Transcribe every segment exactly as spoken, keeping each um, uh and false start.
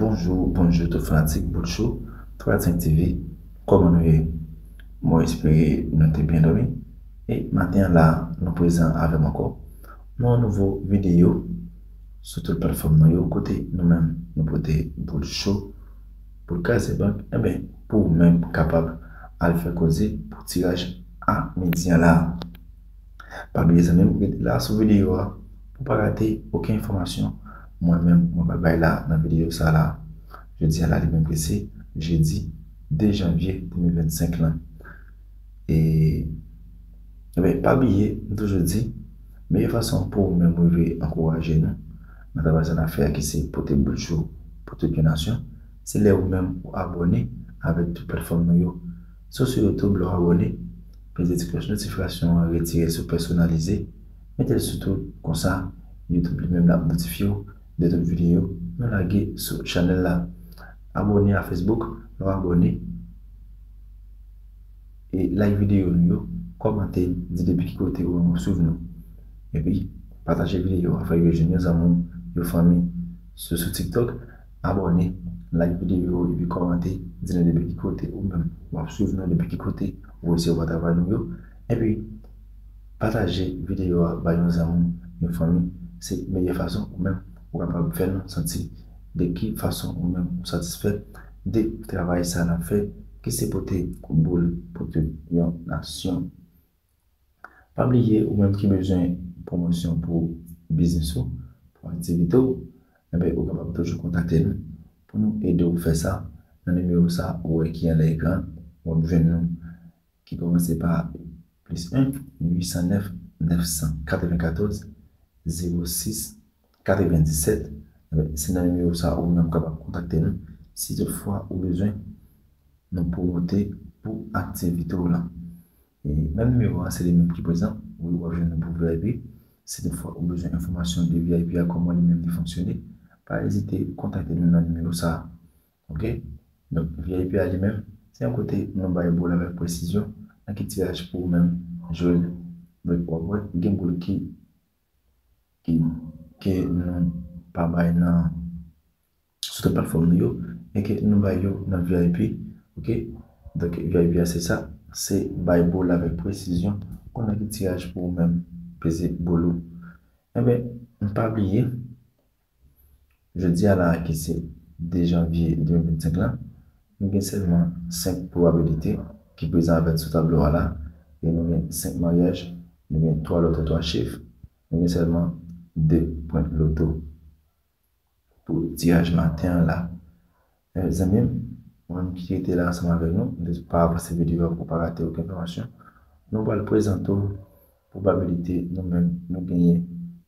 Bonjou, bonjou tout fanatik Boul Show, Twa Senk T V, kòman nou ye? Mwen espere nou te byen dòmi. E maten an la, nou prezan avè m ankò. Nou yon nouvo videyo sou tout platfòm nou yo, kote nou menm nou pote Boul Show, Boul Kraze Bank, enben, pou ou menm kapab al fè koze pou tiraj a midi an la. Pa bliye zanmi m, rete la sou videyo a pou pa rate okenn enfòmasyon mwen menm mwen pral bay la nan videyo sa la. Jodi a la li menm ki se jedi de janvye de mil vennsenk lan. E, enben, pa bliye, m toujou di, meyè fason pou ou menm rive ankouraje nou nan travay sa n ap fè a ki se pote Boul Show pou tout yon nasyon, se lè ou menm ou abòne avèk tout platfòm nou yo. Si w sou YouTube, lè w abòne, peze ti klòch notifikasyon an, retire l sou pèsonalize, mete l sou tout, konsa YouTube li menm l ap notifye w de tout videyo nou lage sou chanèl la. Abòne a Facebook, lè w abòne, e like videyo nou yo, kòmante, di depi ki kote ou menm w ap swiv nou. Epi, pataje videyo a, fè yo jwenn yon zanmi w, yon fanmi, sou, sou TikTok, abòne, like videyo, epi kòmante, di nou depi ki kote ou menm w ap swiv nou, depi ki kote ou resevwa travay nou yo. Epi, pataje videyo a bay yon zanmi w, yon fanmi, se meyè fason ou menm ou kapab fè nou santi de ki fason ou menm ou satisfè de travay sa n ap fè, ki se pote boul pou tout yon nasyon. Pa bliye, ou menm ki bezwen pwomosyon pou biznis ou, pou aktivite w, enben, ou kapab toujou kontakte nou pou nou ede w fè sa nan nimewo sa ou wè ki anlè ekran an. W ap jwenn nou ki kòmanse pa plis en, uit san nèf, nèf san katrevenkatòz, zewo sis, katrevendisèt. Enben, se nan nimewo sa ou menm kapab kontakte nou si toutfwa ou bezwen nou pwomote pou aktivite w lan. E menm nimewo a, se li menm ki prezan. Wi, w ap jwenn nou pou V I P. Si toutfwa ou bezwen enfòmasyon de V I P a, kòman li menm li fonksyone, pa ezite kontakte nou nan nimewo sa a. Oke? Donk, V I P a li menm, se yon kote nou bay boul avèk presizyon nan ki tiraj pou ou menm jwe l. Donk, w ap wè, gen boul ki, ki, ke nou pa bay nan sou tout platfòm nou yo, e ke nou bay yo nan V I P, oke? Donk, V I P a se sa, se bay boul avèk presizyon, konnen ki tiraj pou ou menm peze boul ou. Enben, pa bliye, jodi a la ki se de janvye de mil vennsenk lan, nou gen sèlman senk pwobabilite ki prezan avèk sou tablo a la, e nou gen senk maryaj, nou gen twa loto twa chif, nou gen sèlman de pwent loto pou tiraj maten an la. E, zanmi m, ou menm ki rete la ansanm avèk nou, de pa avanse videyo a pou pa rate okenn enfòmasyon, nou pral prezante w pwobabilite nou menm nou genyen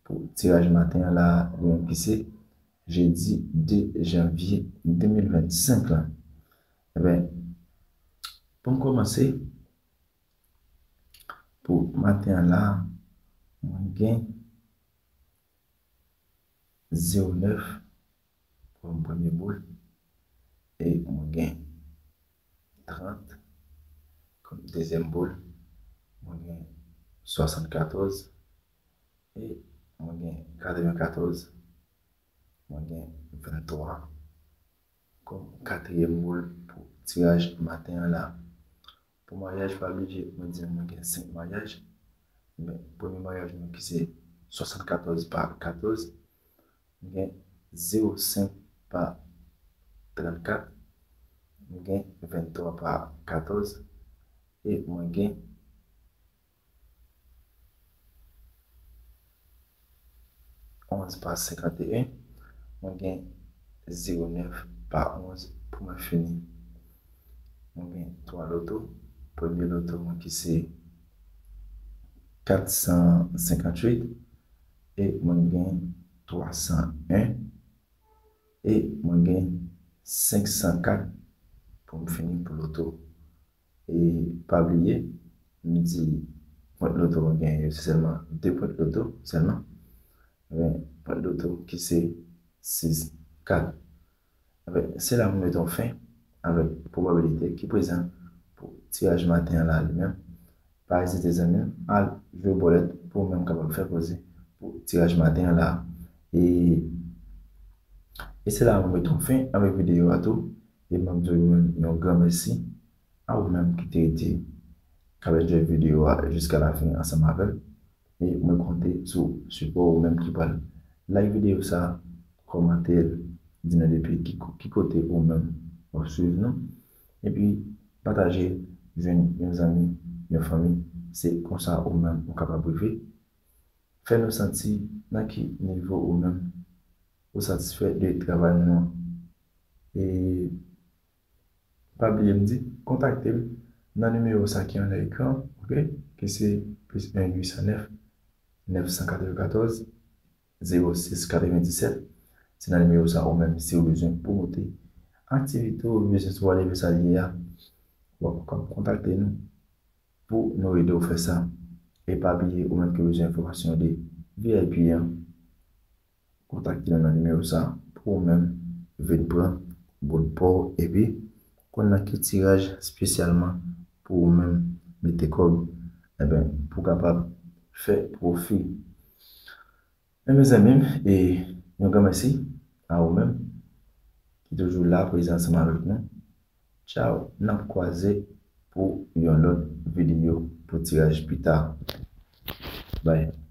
pou tiraj maten an la, nou menm ki se jedi de janvye de mil vennsenk lan. Enben, pou m kòmanse, pou maten an la, mwen gen zewo nèf kòm premye boul, e mwen gen trant kòm dezyèm boul, mwen gen swasannkatòz, e mwen gen katrevenkatòz, mwen gen venntwa kòm katriyèm boul pou tiraj maten an la. Pou maryaj, pa bliye, mwen di nou mwen gen senk maryaj. Men, premye maryaj mwen ki se swasannkatòz pa katòz, mwen gen zewo senk pa trannkat, mwen gen venntwa pa katòz, e mwen gen onz pa senkanteyen, mwen gen zewo nèf pa onz pou mwen fini. Mwen gen twa loto. Premye loto mwen ki se kat san senkantuit, e mwen gen twa san en, e mwen gen senk san kat pou m fini pou loto. E pa bliye, m di pwent loto mwen genyen yo, se sèlman de pwent loto sèlman. Men, pwent loto ki se sis kat. Enben, se la m mete yon fen avèk pwobabilite ki prezan pou tiraj maten an la li menm. Pa ezite, zanmi m, al jwe bòlèt pou w menm kapab fè koze pou tiraj maten an la. E E se la mwen met yon fen avèk videyo a tou. E m ap di w yon, yon gran mèsi a ou menm ki te rete k ap enjoy videyo a jiska la fen ansanm avè l. E mwen konte sou sipò ou menm ki pral like videyo sa, kòmante l, di nou depi ki, ki kote ou menm w ap swiv nou. Epi pataje, jwenn yon zanmi, yon fanmi. Se konsa ou menm ou kapab rive fè nou santi nan ki nivo ou menm ou satisfè de travay nou an. E pa bliye m di, kontakte m nan nimewo sa ki anlè ekran, ok? Ki se plis en uit san nèf, nèf san katrevenkatòz, zewo sis katrevenndisèt. Se nan nimewo sa ou menm, si w bezwen pwomote aktivite w, biznis ou, whatever sa l ye a, w ap kontakte nou pou nou ede w fè sa. E pa bliye, ou menm ki bezwen enfòmasyon de V I P an, kontakte nou nan nimewo sa pou ou menm vin pran bout pa w, epi konn nan ki tiraj espesyalman pou ou menm mete kòb, enben, pou w kapab fè pwofi. Men mezanmi m, e yon gran mèsi a ou menm ki toujou la prezan ansanm avèk nou. Tchaw, n ap kwaze pou yon lòt videyo pou tiraj pita. Bye.